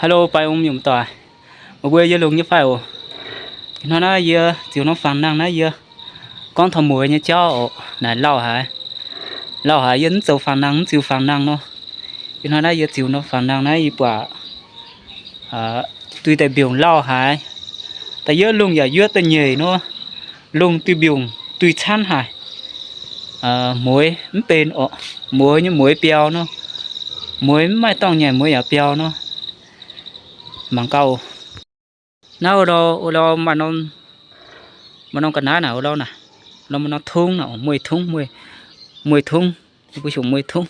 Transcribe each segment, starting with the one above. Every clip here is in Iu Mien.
Hello, baeng mienh muoz-doic, meih mbuo yie longx nyei fai oc? Ih hnoi naaiv yie ziux norm fangx nangh naaiv yie gorngv taux mueiz nyei jauv oc. Naaic lauh haic, lauh haic, yie mv zoux fangx nangh, mv ziux fangx nangh nor. Ih hnoi naaiv yie ziux norm fangx nangh naaiv yie buatc duih daaih mbiungc lauh haic. Da'yietv lungh yaac yuoqv da'nyeic nor, lungh duih mbiungc duih camv haic. Mueiz mv benx oc, mueiz nyei mueiz biaux nor, mueiz mv maaih dorngh nyanc mueiz yaac biaux nor, mangc gaax. Naaiv o, maaih norm ga'naaiv naaic, o, maaih norm tungv naaic, mueiz tungv, mueiz tungv, mbuo heuc mueiz tungv.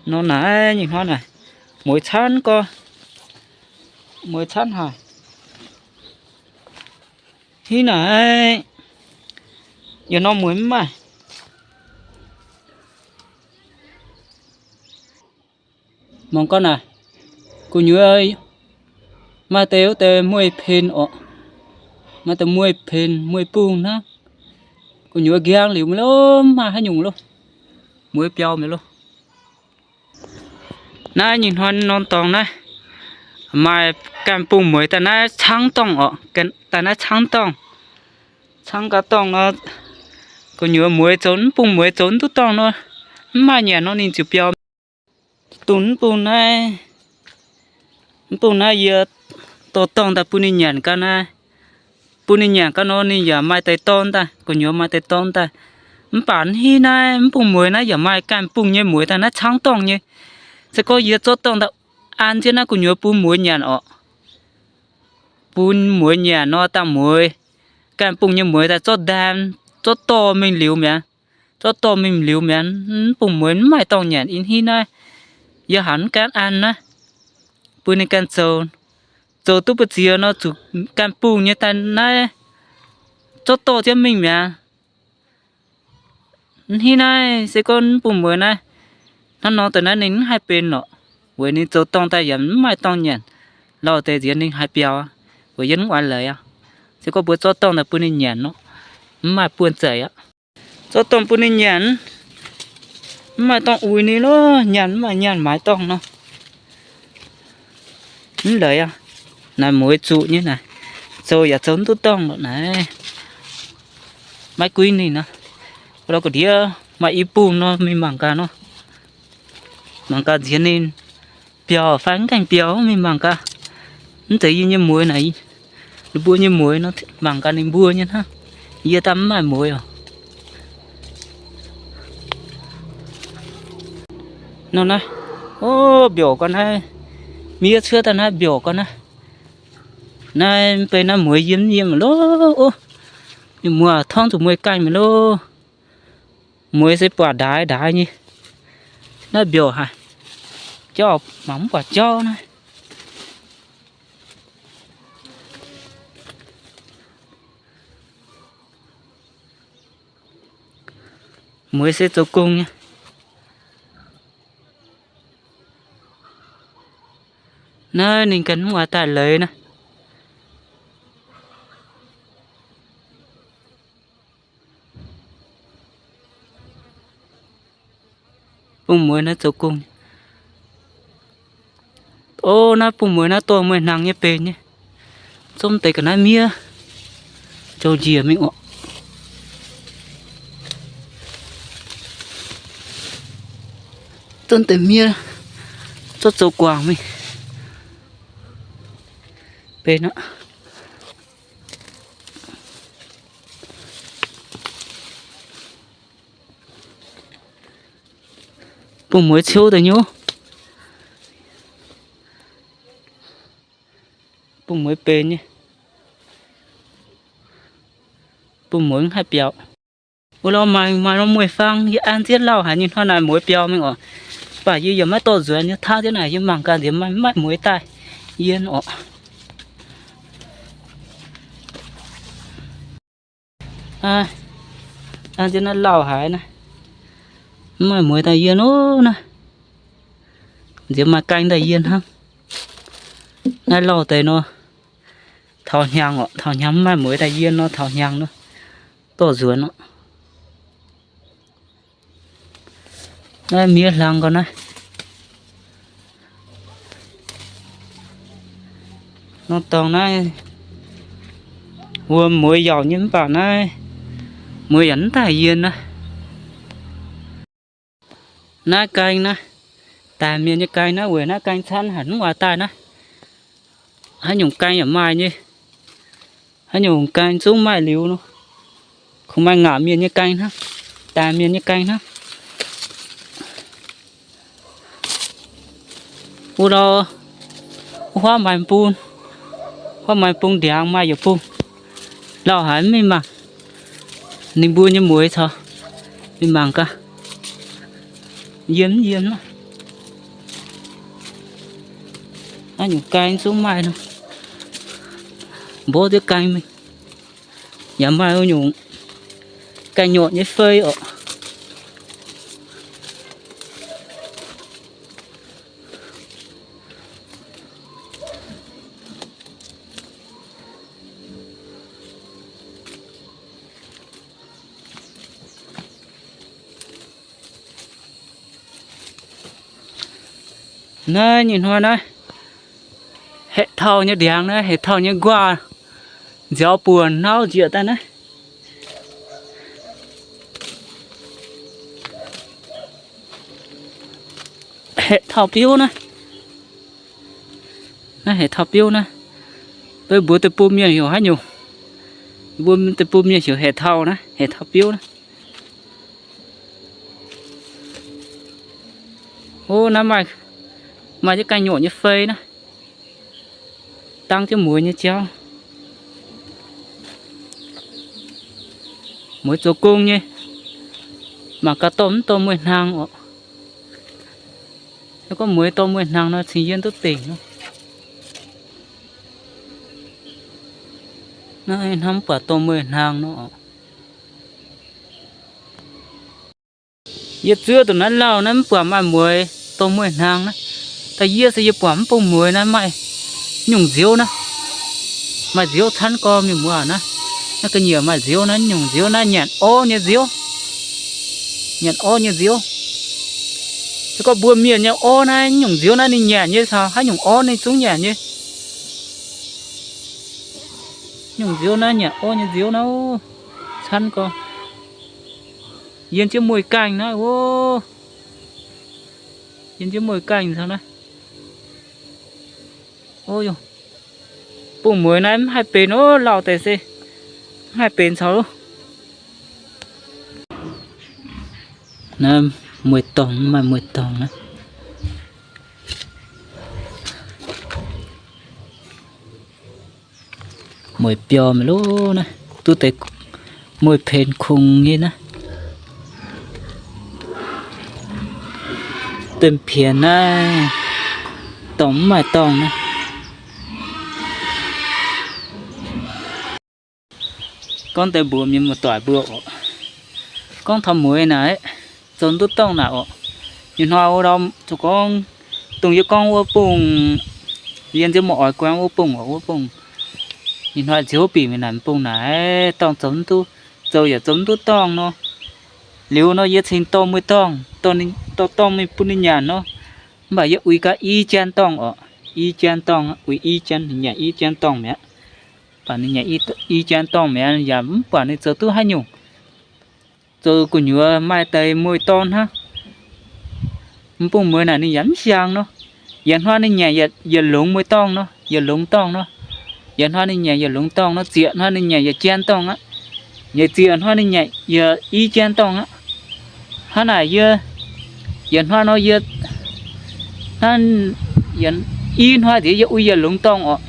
Nor naaic nyei hnoi naaic, mueiz camv gorx, mueiz camv haic. Hnangv naaic, yietc norm mueiz mv maaih. Mangc gaax naaic, gu'nyuoz maaih deix wuov deix mueiz-pen oc. Maaih deix mueiz-pen, mueiz-bung hnangv. Gu'nyuoz nqiang liuz mi'aqv loh, mv maaih haaix nyungc loh. Mueiz biaux mi'aqv loh. Naaiv nyei hnoi norm dorngx naaiv, maaih ganh bung mueiz daaih naaiv camv dorngh oc, daaih naaiv camv dorngh. Camv gaax dorngh nor, gu'nyuoz mueiz zoux, mv bung mueiz zoux mv duqv dorngh nor, mv maaih nyanc nor ninh ziouc biaux. Dongh mv bung naaiv, mv bung naaiv yie dorh dorngh daaih bun ninh nyanc gaax naaiv. Bun ninh nyanc gaax nor ninh yaac maaih deix dorn daaih, gu'nyuoz maaih deix dorn daaih. Mv baac hnangv naaiv mv bung mueiz naaiv yaac maaih ganh bung nyei mueiz daaih naaiv camv dorngh nyei. Se gorngv yie zorqv dorngh daaih an jienv naaiv gu'nyuoz bun mueiz nyanc oc. Bun mueiz nyanc nor, dangh mueiz ganh bung nyei mueiz daaih zorqv ndaam, zorqv dorh mingh liuz mi'aqv. Zorqv dorh mingh liuz mi'aqv, mv bung mueiz mv maaih dorngh nyanc. Ih hnangv naaiv, yie haiz mv gaengh an naaiv, bun ninh ganh zoux. Zoux duqv mbu'ziex nor zuqc ganh bung nyei daaih naaiv zorqv dorh jienv mingh mi'aqv. Hnangv naaiv se gorngv mv bung mueiz naaiv, hnangv nor deix naaiv ninh mv haih benx lorqc. Weic ninh zoux dorngh daaih yaac mv maaih dorngh nyanc. Lauh deix nziex ninh haiz biaux, weic yie mv oix leiz aqv. Se gorngv mbuo zorqv dorngh daaih bun ninh nyanc nor, mv maaih buonv-zeic aqv. Zorqv dorngh bun ninh nyanc, mv maaih dorngh uix ninh loh, nyanc mv maaih nyanc maaiz dorngh nor. Mv leiz aqv. Naaiv mueiz zuqc nyei naaic, zoux yaac zoux mv duqv dorngh lorqc naaiv. Maiv guiv ninh nor, lorz ga'ndiev maaih i bung nor mingh mangc gaax nor. Mangc gaax nziex ninh biaux fai mv gaengh biaux, mingh mangc gaax. Mv zeiz yie nyei mueiz naaic, ninh mbuo nyei mueiz nor, mangc gaax ninh mbuo nyei hnangv. Yie daaih mv maaih mueiz oc. Nor naaiv, o, mbiorqc gau naaiv, miev cuotv daaih naaiv mbiorqc gau naaiv. Naaiv mv bei naaiv mueiz yiem yiem loh, o, mienh muoz torngv zuqc mueiz gaengh mi'aqv loh. Mueiz se buatc ndaix ndaix nyei. Naaiv mbiorqc haic, jauv mangc mv buatc jauv naaiv. Mueiz se zoux gong nyei. Naaiv ninh ganh mv oix daaih leiz naaiv. Bung mueiz naaiv zoux gong. O, naaiv bung mueiz naaiv dorh mueiz hnaangx nyei benx nyei. Zomv deix ga'naaiv miev, zoux njiec mingh oc. Zomv deix miev, zorqv zoux guangc mingh benx aqv. Bung mueiz ciouv deix nyei. Bung mueiz benx nyei. Bung mueiz mv haih biaux. Wuov lorz maaih, maaih norm mueiz-fang yie an jienv lauh haic nyei hnoi naaic mueiz biaux mingh oc. Mv baac yie yaac maiv dorh nzuonx, yie taav jienv naaic yie mangc gaax nziex maaih mv maaih mueiz daaih yien oc. An jienv naaiv lauh haic naaiv, mv maaih mueiz daaih yien oc naaiv. Nziex maaih gaeng daaih yien hnangv. Naaiv lauh deix nor, taux hnyangx oc, taux hnyangx mv maaih mueiz daaih yien nor, taux hnyangx nor, dorh nzuonx oc. Naaiv miev hlang gau naaiv. Norm dorngx naaiv wuom mueiz yaauc nyei mv baac naaiv mueiz yaac mv daaih yienh naaiv. Naaiv gaeng naaiv, daaih mienh nyei gaeng naaiv weic naaiv gaeng camv haic mv oix daaih naaiv. Haaix nyungc gaeng yaac maaih nyei. Haaix nyungc gaeng zungv maaih liuz nor. Kungx maaih ngaatc mienh nyei gaeng hnangv, daaih mienh nyei gaeng hnangv. Wuov dauh, wuov huaav maaih bung, huaav maaih bung ndiangx maaih yietc bung. Lauh haic mv mingh mangc ninh mbuo nyei mueiz caux, mingh mangc gaax. Yiem mv yiem naaiv. Naaiv nyungc gaeng zungv maaih nor. Mborqv diev gaeng mingh. Yaac maaih wuov nyungc gaeng nyuoqc nyei fei oc. Naaiv nyei hnoi naaiv, heh tauh nyei ndiangx naaiv, heh tauh nyei nquaah nziaaux buonc nauv njiec daaih naaiv. Heh tauh biouv naaiv. Naaiv heh tauh biouv naaiv. Beiv mbuox deic-bung mienh heuc haaix nyungc? Mbuo deic-bung mienh heuc heh tauh naaiv, heh tauh biouv naaiv. O, naaiv maaih, maaih jienv gaeng nyuoqc nyei fei naaiv. Dangv jienv mueiz nyei jauv. Mueiz zoux gong nyei. Mangc gaax dorh mv dorh mueiz-hnaangx oc. Gorngv mueiz dorh mueiz-hnaangx nor cingx yiem duqv dingc. Naaiv hnamv mv buatc dorh mueiz-hnaangx nor oc. Yie zuov dongh naaiv lauh naaiv mv buatc maaih mueiz dorh mueiz-hnaangx naaiv. Da'yie se yie buatc mv bung mueiz naaiv maaih nyungc nziouv naaiv. Maaih nziouv camv gorx mienh muoz naaiv. Naaiv ga'nyiec maaih nziouv naaiv, nyungc nziouv naaiv nyanc orv nyei nziouv. Nyanc orv nyei nziouv. Se gorngv mbuo mienh nyei orv naaiv nyungc nziouv naaiv ninh nyanc nyei caux haaix nyungc orv ninh zungv nyanc nyei. Nyungc nziouv naaiv nyanc orv nyei nziouv naaiv camv gorx. Yiem jienv mueiz-gaengh naaiv o. Yiem jienv mueiz-gaengh caux naaiv. O, bung mueiz naaiv mv haih benx o, lauh deix se mv haih benx caux. Naaiv mueiz-dorngh, maaih mueiz-dorngh naaiv. Mueiz biauv maiv loh naaiv, duqv deix mueiz-pien kungx nyei naaiv. Deix pien naaiv, dorngh mv maaih dorngh naaiv. Gorngv deix mbuox mienh muoz-doic mbuo oc, gorngv taux mueiz naaic, zoux duqv dorngh naaic oc. Ih hnoi wuov ndau zuqc gorngv, dongh yie gorngv wuov bung, yie nziex muoz-oix guangv wuov bung oc, wuov bung. Ih hnoi nziex wuov bieqc mingh naaic bung naaic, dorngh zoux mv duqv, zoux yaac zoux mv duqv dorngh nor. Liuz nor yie cingx dorh mueiz-dorngh, dorh dorngh mingh bun ninh nyanc nor. Mv baac yie uix gaax i jien dorngh oc, i jien dorngh, uix i jien, ninh nyanc i jien dorngh mi'aqv. Baac ninh nyanc i jien dorngh mi'aqv yaac mv buatc ninh zoux duqv haaix nyungc. Zoux gu'nyuoz maaih deix mueiz-dorngh hnangv. Mv bung mueiz naaic ninh yaac mv hiaangx nor. Yietc hnoi ninh nyanc yietc longx mueiz-dorngh nor, yietc longx dorngh nor. Yietc hnoi ninh nyanc yietc longx dorngh nor, ziec hnoi ninh nyanc yietc jien dorngh aqv. Nyeic ziec hnoi ninh nyanc yietc i jien dorngh aqv. Hnangv naaic yie, yietc hnoi nor yie, hnangv, i hnoi nziex yie uix yietc longx dorngh oc.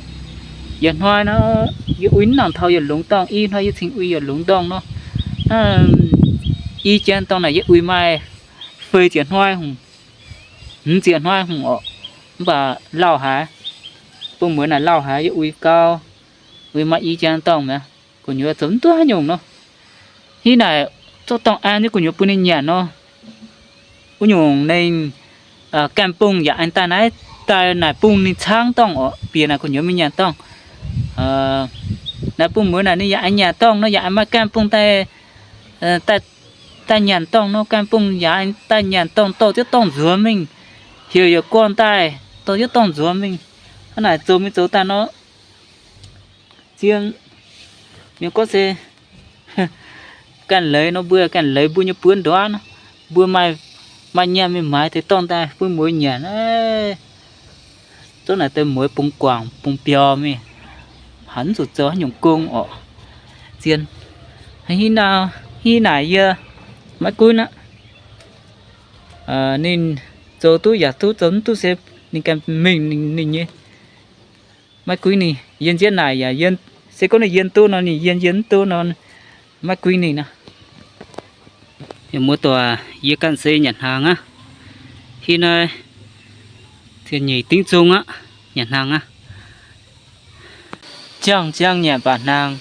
Yietc hnoi nor yie uix mv nangc taux yietc longx dorngh, i hnoi yie cingx uix yietc longx dorngh nor. Hnangv i jien dorngh naaic yie uix maaih feix ziepc hnoi hungh, hmz ziepc hnoi hungh oc. Mv baac lauh haic, bung mueiz naaic lauh haic, yie uix gau, uix maaih i jien dorngh mi'aqv. Gu'nyuoz zoux mv duqv haaix nyungc nor. Hitv naaic zorqv dorngh an nyei gu'nyuoz bun ninh nyanc nor. Wuov nyungc ninh gaengh bung yaac aengx daaih naaiv, daaih naaic bung ninh caangv dorngh oc, bieqc naaic gu'nyuoz mingh nyanc dorngh. Naaic bung mueiz naaic ninh yaac aengx nyanc dorngh nor, yaac aengx maaih gaengh bung daaih, daaih nyanc dorngh nor, gaengh bung yaac aengx daaih nyanc dorngh, dorh jienv dorngh nzuonx mingh, heuc yietc gorn daaih dorh jienv dorngh nzuonx mingh. Hnangv naaic zoux mingh zoux daaih nor, Zien, mienh gorngv se ganh leiz nor, mbuo ganh leiz mbuo nyei buonv nduov nor, mbuo maaih, maaih nyaanh mingh maaiz deix dorngh daaih bun mueiz nyanc. Zouv naaic deix mueiz bungx guangc bungx biaux mingh, haiz mv zuqc zoux haaix nyungc gong orqc. Zien, hiv naaic yie maiv guiv aqv. Ninh zoux duqv yaac duqv, zoux mv duqv se ninh ganh mingh ninh nyei. Maiv guiv ninh, yie nzienv naaic yaac, se gorngv ninh yie duqv nor ninh yie, yie mv duqv nor, maiv guiv ninh nor. Mienh muoz-doic, yie ganh se nyanc hnaangx aqv. Hiv naaiv ziepc nyeic dingv zung aqv, nyanc hnaangx aqv. Ziangh ziangh nyanc baac hnaangx.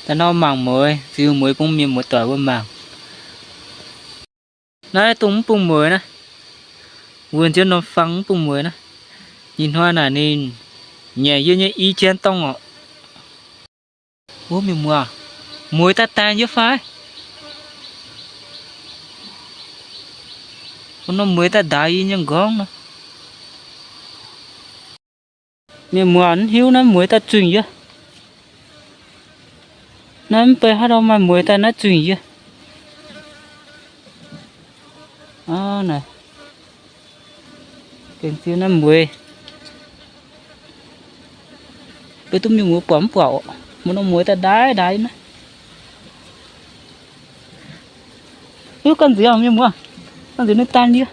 Daaih nor mangc mueiz, ziux mueiz bun mienh muoz-doic wuov mangc. Naaiv dongh mv bung mueiz naaiv, wuonh nziouv norm fang mv bung mueiz naaiv. Ih hnoi naaic ninh nyanc yie nyei i jien dorngh orqc. Wuov mienh muoz, mueiz daaih daanh yie fai? Wuov norm mueiz daaih ndaix yie nyei nqorngv nor. Mienh muoz, mv hiuv naaiv mueiz daaih zuingh yie. Naaiv mv bei haaix ndau maaih mueiz daaih naaiv zuingh yie. Aa, naaiv gengh zien naaiv mueiz. Mbuo duqv mienh muoz buatc mv buatc orqc, mbuo norm mueiz daaih ndaix ndaix naaiv. Hiuv ganh nziex mienh muoz, ganh nziex ninh daanh yie.